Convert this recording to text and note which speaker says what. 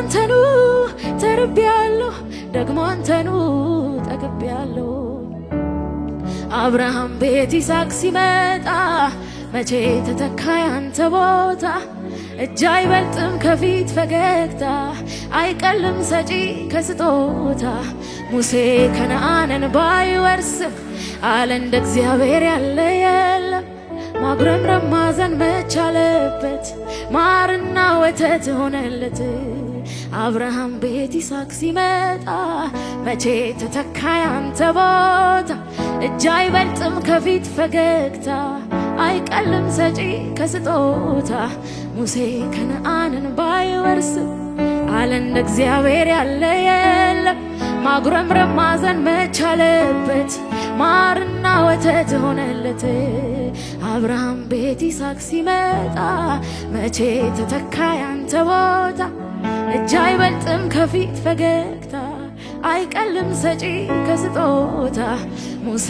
Speaker 1: አንተኑ ተርቤያለሁ፣ ደግሞ አንተኑ ጠግቤያለሁ። አብርሃም ቤት ይስሐቅ ሲመጣ መቼ ተተካ ያንተ ቦታ? እጅ አይበልጥም ከፊት ፈገግታ፣ አይቀልም ሰጪ ከስጦታ። ሙሴ ከነዓንን ባይወርስም አለ እንደ እግዚአብሔር ያለ የለም። ማጉረምረም ማዘን መቻለበት፣ ማርና ወተት ሆነለት። አብርሃም ቤት ይስሐቅ ሲመጣ መቼ ተተካ ያንተ ቦታ? እጅ አይበልጥም ከፊት ፈገግታ፣ አይቀልም ሰጪ ከስጦታ። ሙሴ ከነዓንን ባይወርስም አለ እንደ እግዚአብሔር ያለ የለም። ማጉረምረም ማዘን መቻለበት፣ ማርና ወተት ሆነለት። አብርሃም ቤት ይስሐቅ ሲመጣ መቼ ተተካ ያንተ ቦታ? እጅ አይበልጥም ከፊት ፈገግታ፣ አይቀልም ሰጪ ከስጦታ። ሙሴ